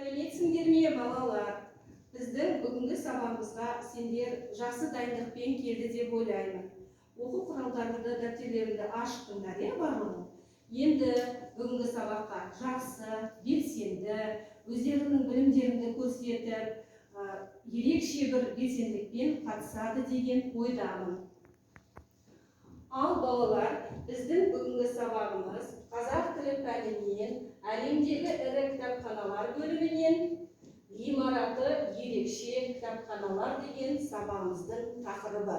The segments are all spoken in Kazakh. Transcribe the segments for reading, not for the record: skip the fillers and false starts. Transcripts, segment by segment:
Сәлеметсіңдер ме, балалар? Біздің бүгінгі сабағымызға сендер жақсы дайындықпен келді деп ойлаймын. Оқу құралдарыңды, дәптерлеріңді аштыңдар, иә, барлығын? Енді бүгінгі сабаққа жақсы, белсенді, өздеріңнің білімдеріңді көрсетіп, ерекше бір белсенділікпен қатысады деген ойдамын. Ал балалар, біздің бүгінгі сабағымыз қазақ тілі пәнінен әлемдегі ірі кітапханалар бөлімінен ғимараты ерекше кітапханалар деген сабағымыздың тақырыбы.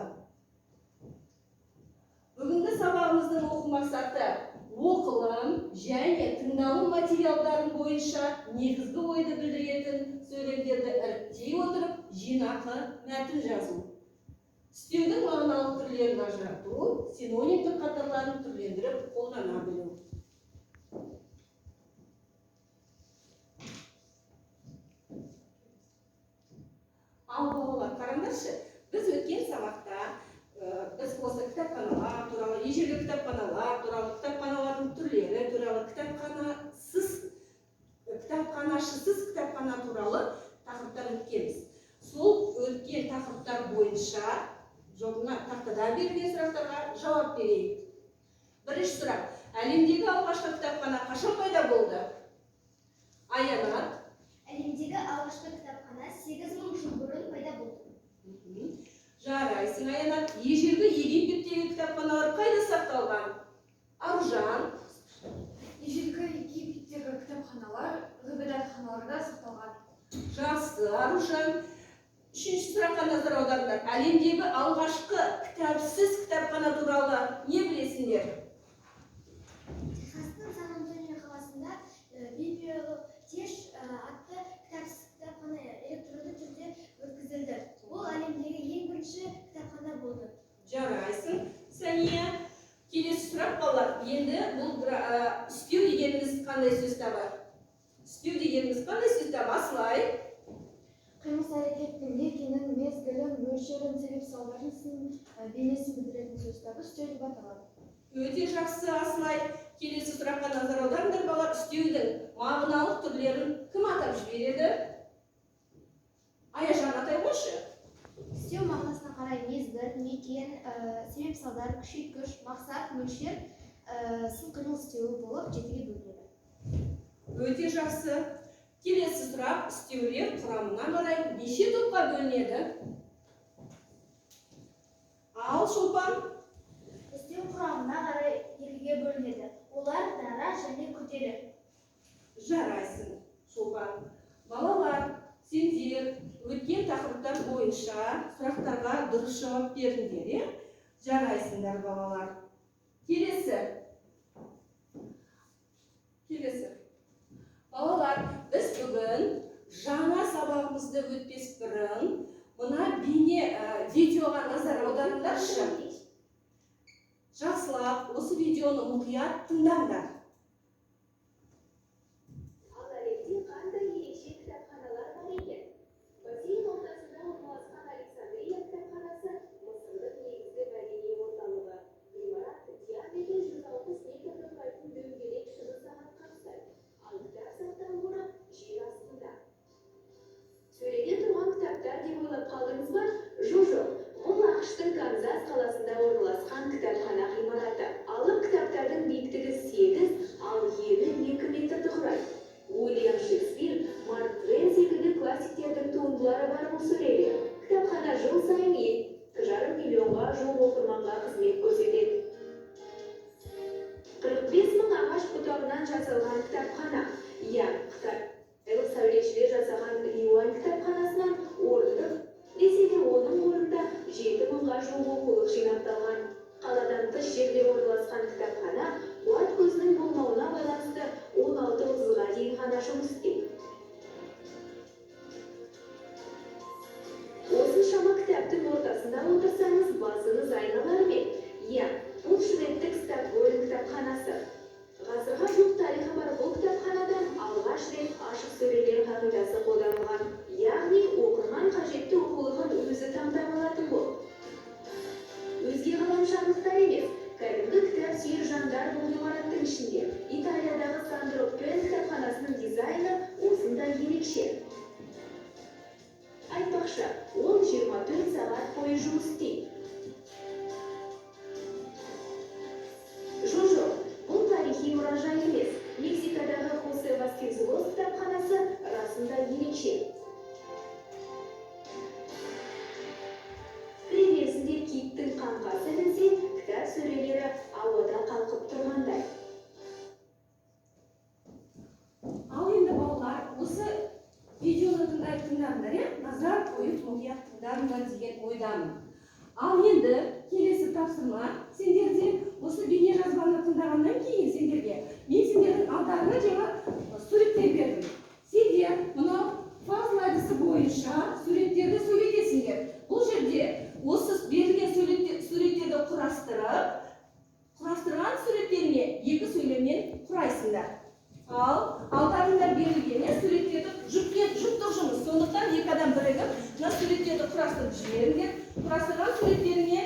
Бүгінгі сабағымыздың оқу мақсаты оқылым және тыңдалым материалдарын бойынша негізгі ойды білдіретін сөйлемдерді іріктей отырып жинақы мәтін жазу. Үстеудің мағыналық түрлерін ажырату, синонимдік қатарларын түрлендіріп қолдана білу. Ал балалар, қараңдаршы, біз өткен сабақта біз осы кітапханалар туралы, ежелгі кітапханалар туралы, кітапханалардың түрлері туралы, кітапханашысыз кітапхана туралы тақырыптар өткенбіз. Сол өткен тақырыптар бойынша мына тақтада берілген сұрақтарға жауап берейік. Бірінші сұрақ. Әлемдегі алғашқы кітапхана қашан пайда болды? Аянат. Әлемдегі алғашқы кітапхана 8000 жыл бұрын пайда болды. Жарайсың, Аянат. Ежелгі Египеттегі кітапханалар қайда сақталған? Аружан. Ежелгі Египеттегі кітапханалар ғибадатханаларда сақталған. Жақсы, Аружан. Үшінші сұраққа назар аударыңдар. Әлемдегі алғашқы кітапсыз кітапхана туралы не білесіңдер? Техастың Сан-Антонио қаласында Библиотеш атты кітапсыз кітапхана электронды түрде өткізілді. Ол әлемдегі ең бірінші кітапхана болды. Жарайсың, Сәния. Келесі сұрақ, балалар. Енді бұл үстеу дегеніміз қандай сөз табы? Үстеу дегеніміз қандай сөз табы? Асылай. Қимыл әрекеттің мекенін, мезгілін, мөлшерін, себеп салдарын, бейнесін білдіретін сөз табы үстеу деп аталады. Өте жақсы, Асылай. Келесі сұраққа назар аударыңдар, балалар. Үстеудің мағыналық түрлерін кім атап жібереді? Аяжан, атай қойшы. Үстеу мағынасына қарай мезгіл, мекен, себеп салдар, күшейткіш, мақсат, мөлшер, сын қимыл үстеуі болып 7-ге бөлінеді. Өте жақсы. Келесі сұрақ, үстеулер құрамына қарай неше топқа бөлінеді? Ал, Шолпан? Үстеу құрамына қарай 2-ге бөлінеді. Олар дара және күрделі. Жарайсың, Шолпан. Балалар, сендер өткен тақырыптар бойынша сұрақтарға дұрыс жауап бердіңдер, иә? Жарайсыңдар, балалар. Келесі. Келесі. Балалар, біз бүгін жаңа сабағымызды өтпес бұрын мына бейне видеоға назар аударыңдаршы. Жақсылап осы видеоны мұқият тыңдаңдар. Ал әлемде қандай ерекше кітапханалар бар екен? Бассейн ортасында орналасқан Александрия кітапханасы Мысырдың негізгі мәдени орталығы. Ғимарат диаметрі 160 метрді құрайтын дөңгелек шыны сағатқа ұқсайды. Ал кітап сақтау қоры жер астында. Сөреде тұрған кітаптар деп ойлап қалдыңыз ба? Жоқ-жоқ. Бұл АҚШ-тың Канзас қаласында орналасқан кітапхана ғимараты. Алып кітаптардың биіктігі 8, ал ені 2 метрді құрайды. Уильям Шекспир, Марк Твен секілді классиктердің туындылары бар бұл сөреде. Кітапхана жыл сайын 2,5 миллионға жуық оқырманға қызмет көрсетеді. 45 мың ағаш бұтағынан жасалған кітапхана. Иә, қытайлық сәулетшілер жасаған Лиуан кітапханасынан орындық, десе де оның орнында 7 мыңға жуық оқулық жинақталған. Қаладан тыс жерде орналасқан кітапхана қуат көзінің болмауына байланысты 16:30-ға дейін ғана жұмыс істейді. Осыншама кітаптың ортасында отырсаңыз, басыңыз айналар ма? Иә, бұл шведтік Стокгольм кітапханасы. Ғасырға жуық тарихы бар бұл кітапханада алғаш рет ашық сөрелер қағидасы қолданылған. Яғни оқырман қажетті оқулығын өзі таңдап алатын болды. Өзге ғаламшарлықтар емес, кәдімгі кітап сүйер жандар бұл ғимараттың ішінде. Италиядағы Сандро Пен кітапханасының дизайны осындай ерекше. тыңдадыңдар, иә? Назар қойып мұқият тыңдадыңдар деген ойдамын. Ал енді келесі тапсырма сендерде осы бейнежазбаны тыңдағаннан кейін сендерге мен сендердің алдарыңа жаңа суреттер бердім. Сендер мынау пазл әдісі бойынша суреттерді сөйлетесіңдер. Бұл жерде осы берілген суреттерді құрастырып, құрастырған суреттеріне екі сөйлемнен құрайсыңдар. Ал алдарында берілгені суреттерді жұптық жұмыс. Сондықтан екі адам бірігіп, мына суреттерді құрастырып жіберіңдер. Құрастырған суреттеріне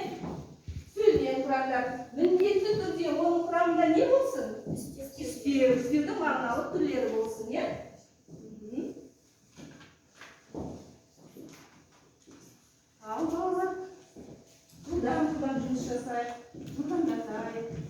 сөйлем құраңдар. Міндетті түрде оның құрамында не болсын? Үстеу. Үстеудің мағыналық түрлері болсын, иә? Ал балалар, жылдам жұмыс жасайық, жылдамдатайық.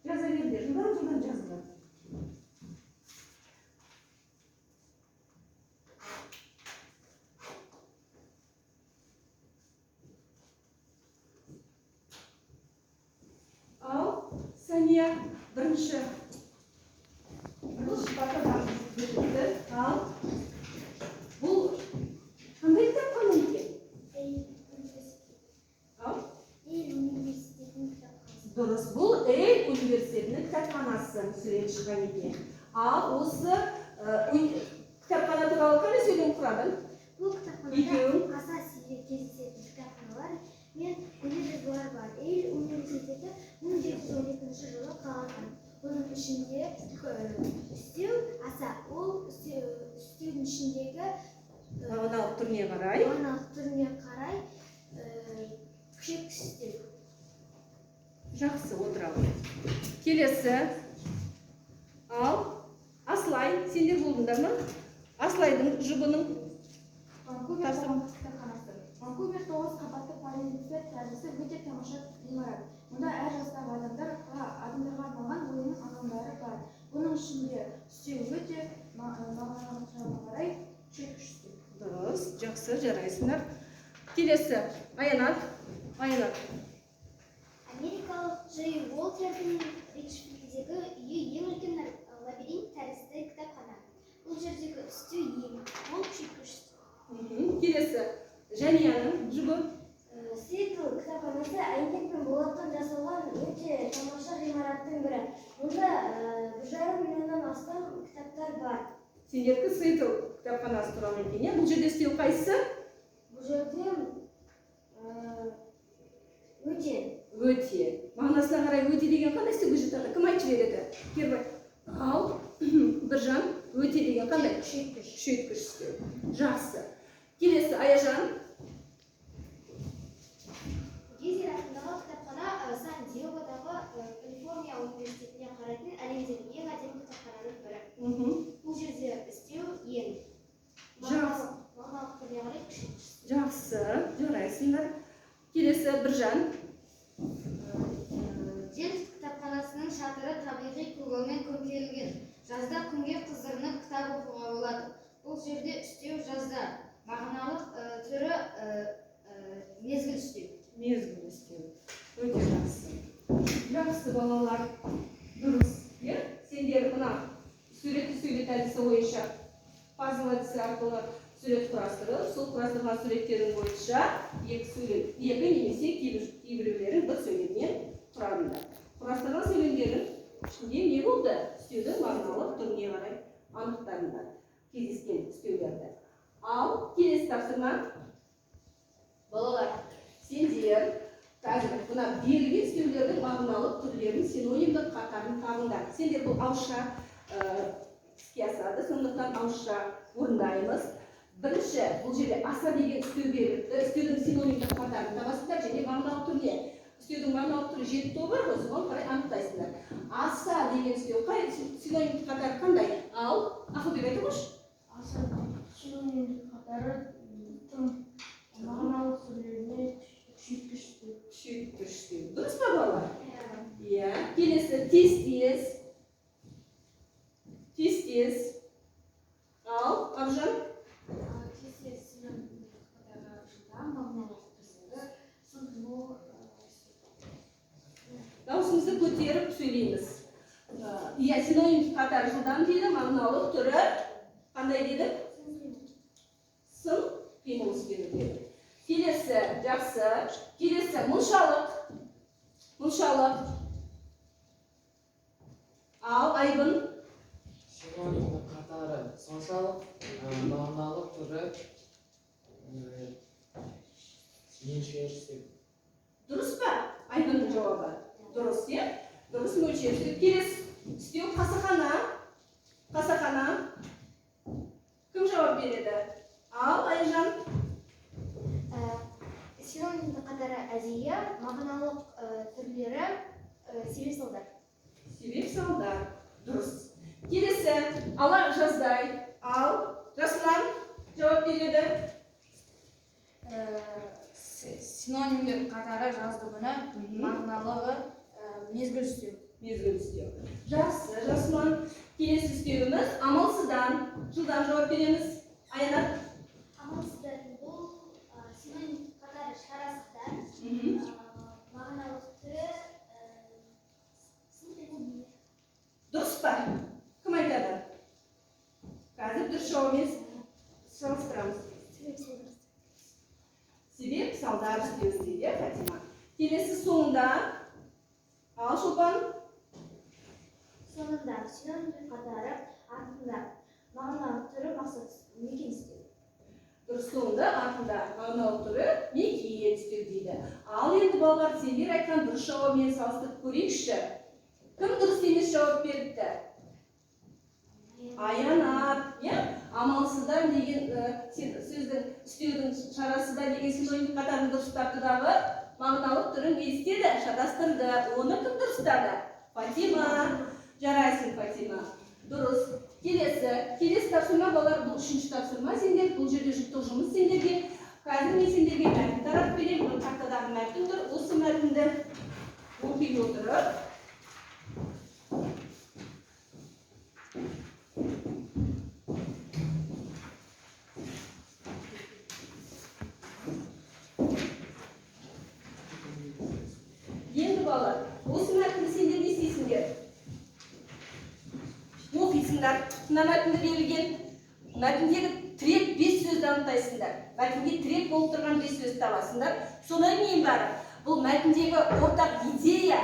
Жаза беріңдер, жылдам жазыңдар. Ал, Сания, бірінші партадан бітті. Ал, бұл қандай кітапхана екен? Ал? Йель университетінің кітапханасы. Дұрыс, бұл Йель университетінің кітапханасы сурет шыққан екен. Ал осы кітапхана туралы қандай сөйлем құрадың? Бұл кітапханада Екеуің. аса сирек кездесетін кітапханалар мен көне жазбалар бар. Йель университеті 1712 жылы қаланған. Оның ішінде үстеу аса, ол үстеудің ішіндегі Мағыналық түріне қарай. Мағыналық түріне қарай күшейткіш үстеу. Жақсы, отырамын. Келесі. Ал, Асылай, сендер болдыңдар ма? Асылайдың жұбының Ванкувер Тапсырма. қоғамдық кітапханасы. Ванкувер 9 қабатты параллелепипед тәрізді өте тамаша ғимарат. Мұнда әр жастағы адамдарға арналған ойын алаңдары бар. Бұның ішінде үстеу өте мағыналық жағына қарай күшейткіш үстеу. Дұрыс, жақсы, жарайсыңдар. Келесі, Аянат. Аянат. Америкалық Джей Уолтердің Ричфилдегі үйі ең үлкен лабиринт тәрізді кітапхана. Бұл жердегі үстеу ең, ол күшейткіш үстеу. Келесі, Жәнияның жұбы. Сиэтл кітапханасы әйнек пен болаттан жасалған өте тамаша ғимараттың бірі. Мұнда 1,5 миллионнан астам кітаптар бар. Сендердікі Сиэтл кітапханасы туралы екен, иә? Бұл жерде үстеу қайсысы? Бұл жерде өте. Өте. Мағынасына қарай өте деген қандай үстеуге жатады? Кім айтып жібереді? Кербай. Ал, Біржан, өте деген қандай? Күшейткіш. Күшейткіш үстеу. Жақсы. Келесі, Аяжан. Гезер атындағы кітапхана Сан-Диегодағы Калифорния университетіне қарайтын әлемдегі ең әдемі кітапхананың бірі. Бұл жерде үстеу ең. Жақсы. Мағыналық түріне қарай күшейткіш. Жақсы, жарайсыңдар. Келесі, Біржан. Дельфт кітапханасының шатыры табиғи көгалмен көмкерілген. Жазда күнге қыздырынып кітап оқуға болады. Бұл жерде үстеу жазда. Мағыналық түрі мезгіл үстеу. Мезгіл үстеу. Өте жақсы. Жақсы, балалар. Дұрыс. Иә? Сендер мына суретті сөйлет әдісі бойынша пазл әдісі арқылы сурет құрастырып, сол құрастырған суреттердің бойынша екі сөйлем, екі немесе кейбіреулерін бір сөйлемнен құрадыңдар. Құрастырған сөйлемдердің ішінде не болды? Үстеудің мағыналық түріне қарай анықтадыңдар кездескен үстеулерді. Ал келесі тапсырма. Балалар, сендер қазір мына берілген үстеулердің мағыналық түрлерін синонимдік қатарын табыңдар. Сендер бұл ауызша іске асады, сондықтан ауызша орындаймыз. Бірінші, бұл жерде аса деген үстеу беріліпті. Үстеудің синонимдік қатарын табасыздар және мағыналық түріне. Үстеудің мағыналық түрі 7 тобы бар ғой, соған қарай анықтайсыңдар. Аса деген үстеу қай синонимдік қатары қандай? Ал, Ақылбек айта қойшы. Аса синонимдік қатары тым, мағыналық түрлеріне күшейткіш үстеу. Күшейткіш үстеу. Дұрыс па, балалар? Иә. Келесі тез-тез. Тез-тез. Ал, Аружан? Тез-тез синонимдік қатары жылдам, мағыналық түрлері сын қимыл үстеу. Дауысымызды көтеріп сөйлейміз. Иә, синонимдік қатары жылдам дейді, мағыналық түрі қандай деді? Сын қимыл үстеуі деді. Келесі, жақсы. Келесі, мұншалық. Мұншалық. Ал, Айбын? Синонимдік қатары соншалық, мағыналық түрі мөлшер үстеу. Дұрыс па? Айбынның жауабы. Дұрыс, иә? Дұрыс, мөлшер үстеу. Келесі үстеу қасақана. Қасақана. Кім жауап береді? Ал, Айжан? Синонимдік қатары әдейі, мағыналық түрлері себеп салдар. Себеп салдар. Дұрыс. Келесі, ала жаздай. Ал, Жасұлан жауап береді. Синонимдер қатары жазды күні, мағыналығы мезгіл үстеу. Мезгіл үстеу. Жақсы, Жасұлан. Келесі үстеуіміз амалсыздан. Жылдам жауап береміз. Аянат. Амалсыздан бұл синонимдік қатары шарасыздан, мағыналық түрі сын қимыл. Дұрыс па? Кім айтады? Қазір дұрыс жауабымен салыстырамыз. Себеп салдар үстеуі дейді, иә, Фатима. Келесі соңында. Ал, Шолпан? Соңында синонимдік қатары артында, мағыналық түрі мақсат мекен үстеу. Дұрыс, соңында артында, мағыналық түрі мекен үстеу дейді. Ал енді балалар, сендер айтқан дұрыс жауабымен салыстырып көрейікші. Кім дұрыс емес жауап беріпті? Аянат, иә? Амалсыздан деген сөздің үстеудің шарасызда деген синонимдік қатарын дұрыс тапты дағы, мағыналық түрін не істеді? Шатастырды. Оны кім дұрыстады? Фатима. Жарайсың, Фатима. Дұрыс. Келесі тапсырма, балалар, бұл үшінші тапсырма сендер. Бұл жерде жұптық жұмыс сендерге. Қазір мен сендерге мәтін таратып беремін. Бұл тақтадағы мәтін тұр. Осы мәтінді оқи отырып, енді балалар, осы мәтінді сендер не істейсіңдер? Оқисыңдар. Мына мәтінді берілген мәтіндегі тірек 5 сөзді анықтайсыңдар. Мәтінге тірек болып тұрған 5 сөзді табасыңдар. Содан кейін барып, бұл мәтіндегі ортақ идея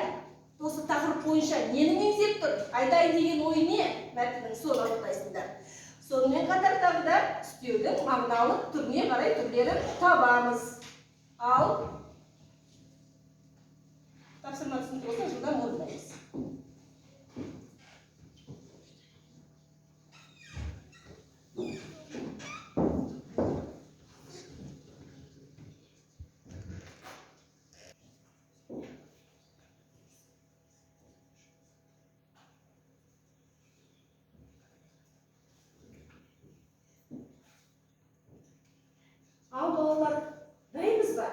осы тақырып бойынша нені меңзеп тұр? Айтайын деген ой не? Мәтіннің соны анықтайсыңдар. Сонымен қатар тағы да үстеудің мағыналық түріне қарай түрлерін табамыз. Ал тапсырма түсінікті болса, жылдам орындаймыз. Ал балалар, дайынбыз ба?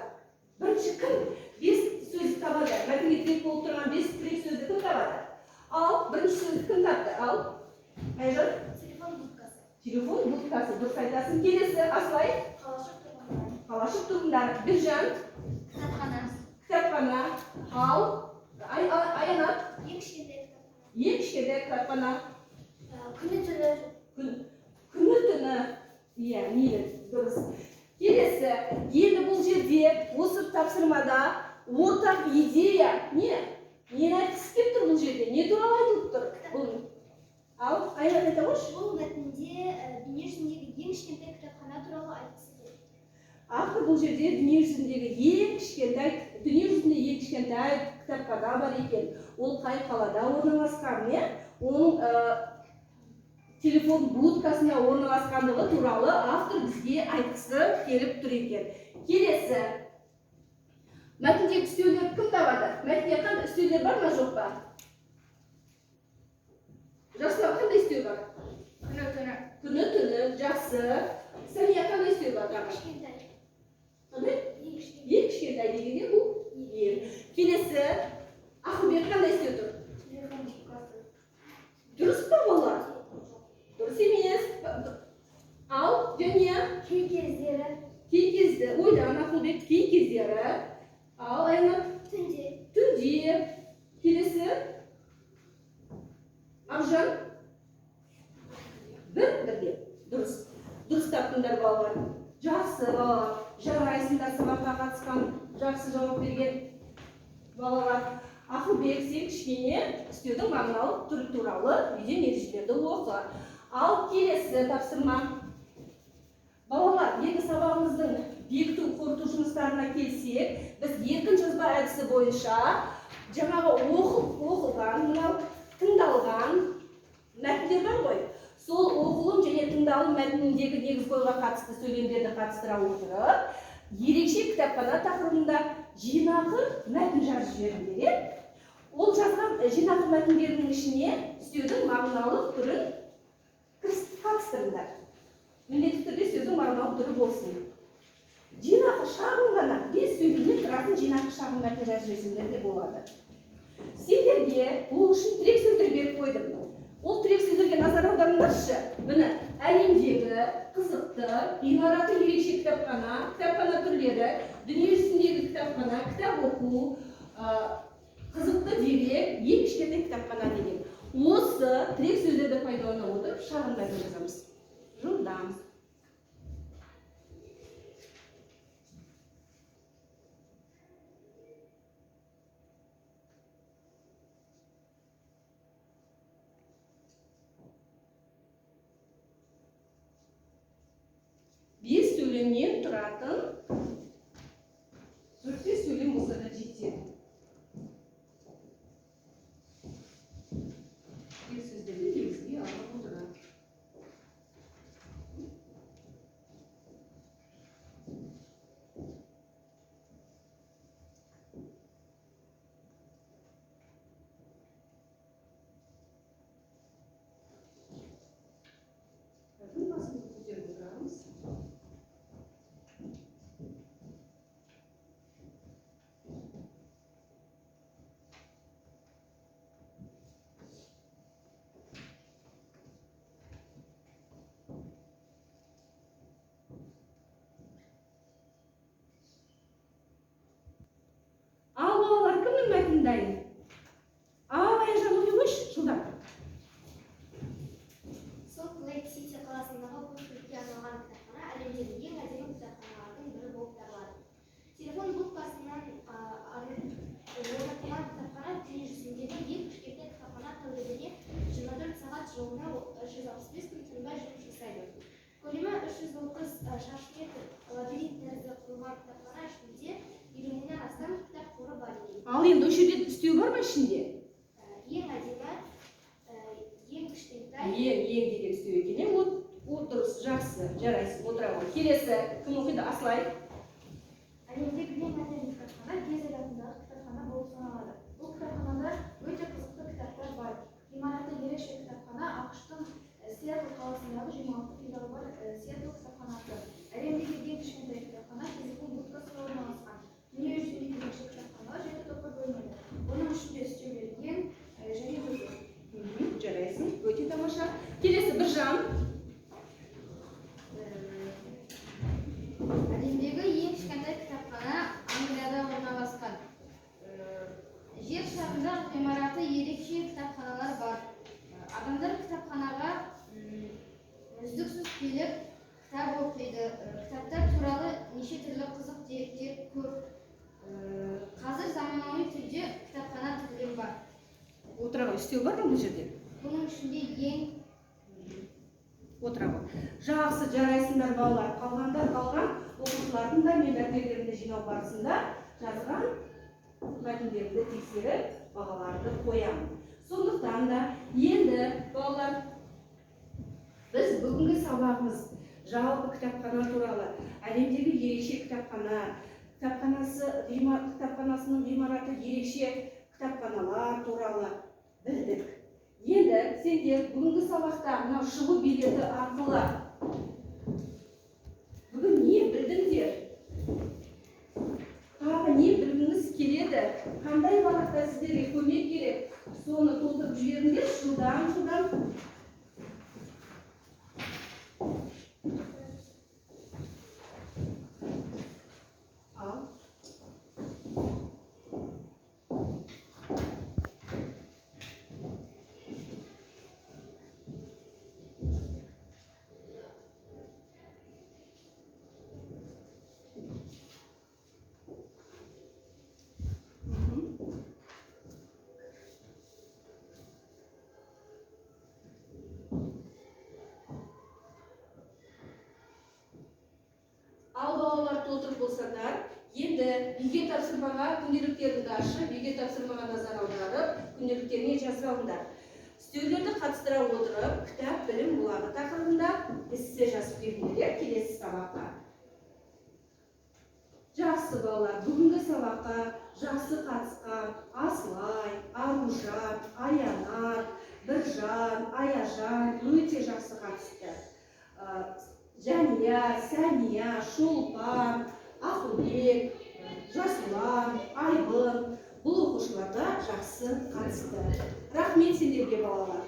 Бірінші кім 5 сөзді табады? Мәтінге тірек болып тұрған 5 тірек сөзді кім табады? Ал, бірінші сөзді кім тапты? Ал, Айжан? Телефон будкасы. Телефон будкасы, дұрыс айтасың. Келесі, Асылай? Қалашық тұрғындары. Қалашық тұрғындары. Біржан? Кітапхана. Кітапхана. Ал, Аянат? Ең кішкентай кітапхана. Ең кішкентай кітапхана. Күні түні. Күні түні. Иә, мейлі, дұрыс. Келесі, енді бұл жерде осы тапсырмада ортақ идея не? Нені айтқысы келіп тұр бұл жерде? Не туралы айтылып тұр? Бұл. Ал, Аянат айта қойшы. Бұл мәтінде дүние жүзіндегі ең кішкентай кітапхана туралы айтқысы келіп тұр. Автор бұл жерде дүние жүзіндегі ең кішкентай, дүние жүзінде ең кішкентай кітапхана бар екен. Ол қай қалада орналасқан, не? Оның телефон будкасында орналасқандығы туралы автор бізге айтқысы келіп тұр екен. Келесі. Мәтіндегі үстеулерді кім табады? Мәтінде қандай үстеулер бар ма, жоқ па? Жасұлан, қандай үстеу бар? Күні түні. Күні түні, жақсы. Сәния, қандай үстеу бар тағы? Кішкентай. Қандай? Ең кішкентай. Ең кішкентай дегенде бұл ең. Келесі, Ақылбек, қандай үстеу тұр? Телефон будкасы. Дұрыс па, бала? Дұрыс емес. Ал, Жәния? Кей кездері. Кей кезде, ойлан, Ақылбек, кей кездері. Ал, Аянат? Түнде. Түнде. Келесі. Ақжан? Бір бірде. Дұрыс. Дұрыс таптыңдар, балалар. Жақсы, балалар. Жарайсыңдар, сабаққа қатысқан, жақсы жауап берген балалар. Ақылбек, сен кішкене үстеудің мағыналық түрі туралы үйден ережелерді оқы. Ал келесі тапсырма. Балалар, енді сабағымыздың бекіту қорыту жұмыстарына келсек, біз еркін жазба әдісі бойынша жаңағы оқылған, мынау тыңдалған мәтіндер бар ғой. Сол оқылым және тыңдалым мәтініндегі негізгі ойға қатысты сөйлемдерді қатыстыра отырып, ерекше кітапхана тақырыбында жинақы мәтін жазып жіберіңдер, иә? Ол жазған жинақы мәтіндердің ішіне үстеудің мағыналық түрін қатыстырыңдар. Міндетті түрде сөздің мағыналық түрі болсын. Жинақы шағын ғана, 5 сөйлемнен тұратын жинақы шағын мәтін жазып жіберсеңдер де болады. Сендерге ол үшін тірек сөздер беріп қойдым. Ол тірек сөздерге назар аударыңдаршы. Міне, әлемдегі қызықты, ғимараты ерекше кітапхана, кітапхана түрлері, дүниежүзіндегі кітапхана, кітап оқу, қызықты дерек, ең кішкентай кітапхана деген. Осы тірек сөздерді пайдалана отырып шағын мәтін жазамыз. Жылдам. Бес сөйлемнен тұратын 4-5 сөйлем болса да жетеді. Тірек сөздерді негізге алып отырады. Басымызды көтеріп отырамыз. Ал балалар, кімнің мәтіні дайын? Ал, Аяжан, оқи қойшы, жылдам. Солт-Лейк-Сити қаласындағы көпшілікке арналған кітапхана әлемдегі ең әдемі кітапханалардың бірі болып табылады. Телефон будкасынан орнатылған кітапхана дүниежүзіндегі ең кішкентай кітапхана, тәулігіне 24 сағат, жылына 365 күн тынбай жұмыс жасайды. Көлемі 330 шаршы метр лабиринт тәрізді құрылған кітапхана ішінде 50 мыңнан астам кітап қоры бар екен. Ал енді осы жерде үстеу бар ма ішінде? Ең әдемі, ең кішкентай. Ең, ең деген үстеу екен, иә? О, дұрыс, жақсы, жарайсың, отыра ғой. Келесі, кім оқиды? Асылай. Әлемдегі ең әдемі кітапхана Гезель атындағы кітапхана болып саналады. Бұл кітапханада өте қызықты кітаптар бар. Ғимараты ерекше кітапхана АҚШ-тың Сиэтл қаласындағы 26 филиалы бар Сиэтл кітапханасы. Әлемдегі ең кішкентай кітапхана телефон будкасында орналасқан. Дүниежүзіндегі ерекше кітапханалар 7 топқа бөлінеді. Оның ішінде үстеулер ең және өте. Жарайсың, өте тамаша. Келесі, Біржан. Әлемдегі ең кішкентай кітапхана Англияда орналасқан. Жер шарында ғимараты ерекше кітапханалар бар. Адамдар кітапханаға үздіксіз келіп кітап оқиды. Кітаптар туралы неше түрлі қызық деректер көп. Қазір заманауи түрде кітапхана түрлері бар. Отыра ғой, үстеу бар ма бұл жерде? Бұның ішінде ең Отыра ғой. Жақсы, жарайсыңдар, балалар. Қалғандар, қалған оқушылардың да мен дәптерлерімді жинау барысында жазған мәтіндерімді тексеріп, бағаларды қоямын. Сондықтан да енді, балалар, біз бүгінгі сабағымыз жалпы кітапхана туралы, әлемдегі ерекше кітапхана, Кітапханасының ғимараты ерекше кітапханалар туралы білдік. Енді сендер бүгінгі сабақта мынау шығу билеті арқылы бүгін не білдіңдер? Тағы не білгіңіз келеді? Қандай бағытта сіздерге көмек керек? Соны толтырып жіберіңдер, жылдам жылдам. Ал. Ал балалар, толтырып болсаңдар, енді үйге тапсырмаға күнделіктеріңді ашып, үйге тапсырмаға назар аударып, күнделіктеріңе жазып алыңдар. Үстеулерді қатыстыра отырып, кітап білім бұлағы тақырыбында эссе жазып келіңдер келесі сабаққа. Жақсы, балалар, бүгінгі сабаққа жақсы қатысқан Асылай, Аружан, Аянар, Біржан, Аяжан өте жақсы қатысты. Жәния, Сәния, Шолпан, Ақылбек, Жасұлан, Айбын бұл оқушылар да жақсы қатысты. Рахмет сендерге, балалар.